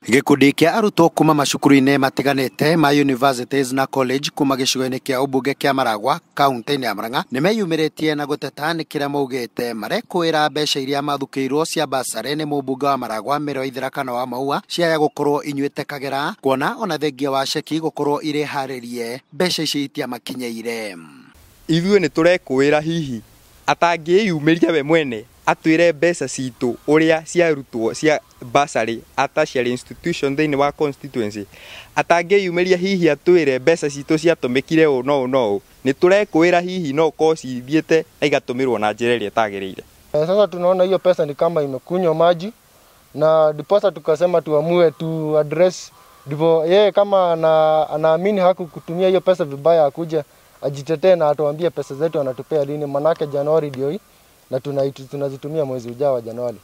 Gĩkundi kĩa arutwo kuma macukuru-inĩ matiganĩte ma universities na college kuma gĩcigo-inĩ kĩa ũmbunge kĩa Maragwa kaunti-inĩ ya Murang'a nĩmeyumĩrĩtie na gũteta nĩ kĩrĩa maugĩte marekũĩra mbeca iria mathukĩirwo cia basarĩ nĩ mũmbunge wa Maragwa Mary Waithera kana wa Maua ciaya gũkorwo inyuĩte kagera kuona ona thengia wa ceki gũkorwo irĩ harĩrie mbeca ici itiamakinyĩire. Ithuĩ nĩ tũrekũĩra hihi atangĩyumĩria we mwene atwĩre mbeca citũ ũrĩa ciarutwo cia bursary a tertiary institution thĩinĩ wa constituency, atangĩyumĩria hihi atwĩre mbeca citũ ciatũmĩkire ũũ no ũũ no ũũ, nĩ tũrekũĩra hihi no ũkorwo cithiĩte na igatũmĩrwo na njĩra ĩrĩa ĩtagĩrĩire. Sasa tunaona hiyo pesa ni kama imekunywa maji, na ndiposa tukasema tuamue tu address, ndipo yeye kama anaamini hakukutumia hiyo pesa vibaya akuje ajitetee na atuambie pesa zetu anatupea lini, manake Januari ndio hii na tunazitumia mwezi ujao wa Januari.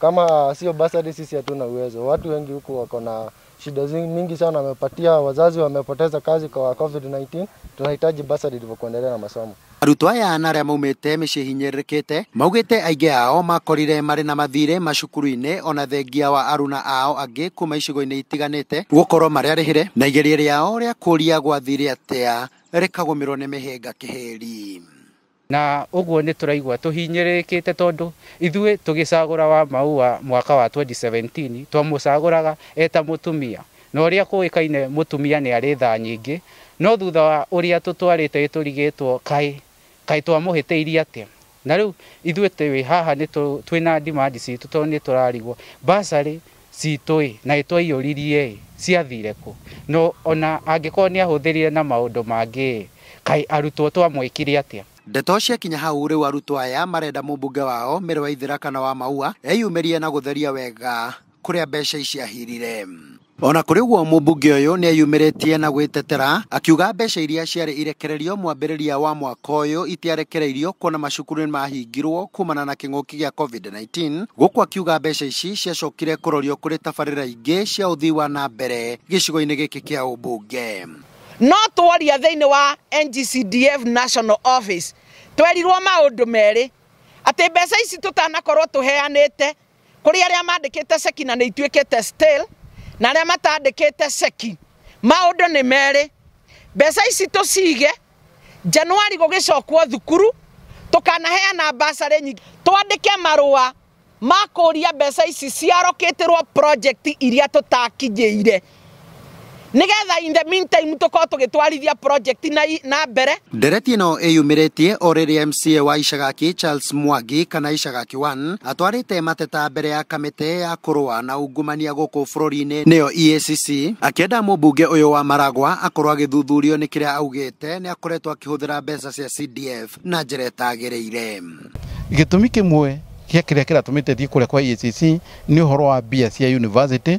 Kama sio basari sisi hatuna uwezo. Watu wengi huku wako na shida mingi sana, wamepatia wazazi wamepoteza kazi kwa COVID-19. Tunahitaji basari ndivyo kuendelea na masomo. Arutwo aya na arĩa maumĩte mĩciĩ hinyĩrĩrĩkĩte maugĩte aingĩ ao makorire marĩ na mathirĩ macukuru-inĩ ona thengia wa aruna ao angĩ kuma icigo-inĩ itiganĩte gũkorwo marĩ arĩhĩre na igeria rĩao rĩa kũria gwathire atĩa rĩkagũmĩrwo nĩ mĩhĩnga kĩhĩri. Na ũguo nĩ tũraigua tũhinyĩrĩrĩkĩte tondũ ithuĩ tũgĩcagũra wa Maua mwaka wa 2017 twamũcagũraga eta mũtumia, na ũrĩa kũĩkaine mũtumia nĩ arĩ tha nyingĩ, no thutha wa ũrĩa tũtwarĩte tũrigĩtwo kaĩ twamũhĩtĩirie atĩa. Na rĩu ithuĩ twĩ haha nĩ twĩna demand citũ tondũ nĩ tũrarigwo basarĩ citũ ĩ na ĩtwaiyũririe ĩ ciathire kũ, no ona angĩkorwo nĩ ahũthĩrire na maũndũ mangĩ ĩ kaĩ arutwo twamwĩkire atĩa. Ndeto ciakinya hau rĩu arutwo aya marenda mũmbunge wao Mary Waithera kana wa Maua eyumĩrie na gũtheria wega kũrĩa mbeca ici ahirire. Ona kũrĩ ũguo mũmbunge ũyũ nĩ eyumĩrĩtie na gwĩtetera akiuga mbeca iria ciarĩ irekererio mwambĩrĩria wa mwaka ũyũ itiarekereirio kuona macukuru nĩ mahingirwo kumana na kĩng'ũki gĩa COVID-19, gũkũ akiuga mbeca ici ciacokire kũrorio kũrĩ tabarĩra ingĩ cia ũthii wa na mbere gĩcigo-inĩ gĩkĩ kĩa ũmbunge. No twaria thĩinĩ wa NGCDF National Office twerirwo maũndũ merĩ atĩ mbeca ici tũtanakorwo tũheanĩte kũrĩ arĩa mandĩkĩte ceki na nĩ ituĩkĩte stale na arĩa matandĩkĩte ceki, maũndũ nĩ merĩ. Mbeca ici tũcige Januari gũgĩcokwo thukuru tũkanaheana basarĩ nyingĩ, twandĩke marũa ma kũria mbeca ici ciarokĩtĩrwo project iria tũtakinyĩire nigetha in the meantime tukorwo tũgĩtwarithia project na mbere. Ndereti ĩno ĩyumĩrĩtie o rĩrĩa MCA wa Icagaki Charles Mwangi kana Icagaki 1 atwarĩte mateta mbere ya kamĩtĩ ya kũrũa na ungumania gũkũ bũrũri-inĩ nĩyo EACC akĩenda mũmbunge ũyũ wa Maragwa akorwo agĩthuthurio nĩ kĩrĩa augĩte nĩ akoretwo akĩhũthĩra mbeca cia CDF na njĩra ĩtagĩrĩire. Gĩtũmi kĩmwe gĩa kĩrĩa kĩratũmĩte thiĩ kũrĩa kwa EACC nĩ ũhoro wa mbia cia university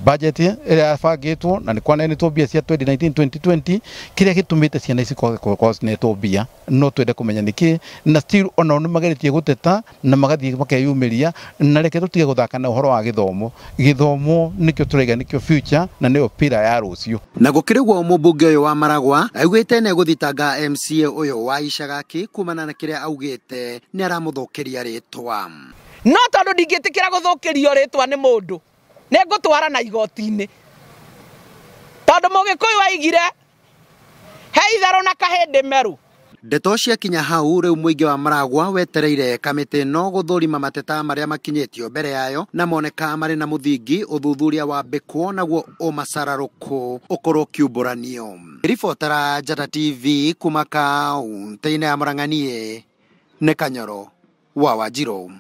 budget ĩrĩa yabangĩtwo na nĩ kwanenetwo mbia cia 2019-2020 kĩrĩa gĩtũmĩte ciana ici gũkorwo cinetwo mbia, no twende kũmenya nĩkĩ, na still onao nĩ mageretie gũteta na magathiĩ makeyumĩria, na reke tũtige gũthaka na ũhoro wa gĩthomo. Gĩthomo nĩkĩo tũraiga nĩkĩo future na nĩyo pillar ya rũciũ. Na gũkĩrĩ ũguo mũmbunge ũyũ wa Maragwa augĩte nĩ egũthitanga MCA ũyũ wa Icagaki kumana na kĩrĩa augĩte nĩ aramũthũkĩria rĩtwa. No tondũ ndingĩtĩkĩra gũthũkĩrio rĩtwa nĩ mũndũ nĩngũtwara na igoti-inĩ tondũ mũgĩkũyũ aigire he itherũ na kahĩndĩ meru. Ndeto ciakinya hau rĩu mũingĩ wa Maragwa wetereire kamĩtĩ ĩno gũthũrima mateta marĩa makinyĩtio mbere yayo na moneka marĩ na mũthingi ũthuthuria wambĩkwo naguo ũmacararũkũ ũkorwo ũkiumbũranio. Ribotera Njata TV kuma kaunti-inĩ ya Murang'a, niĩ nĩ Kanyoro wa Wanjirũ.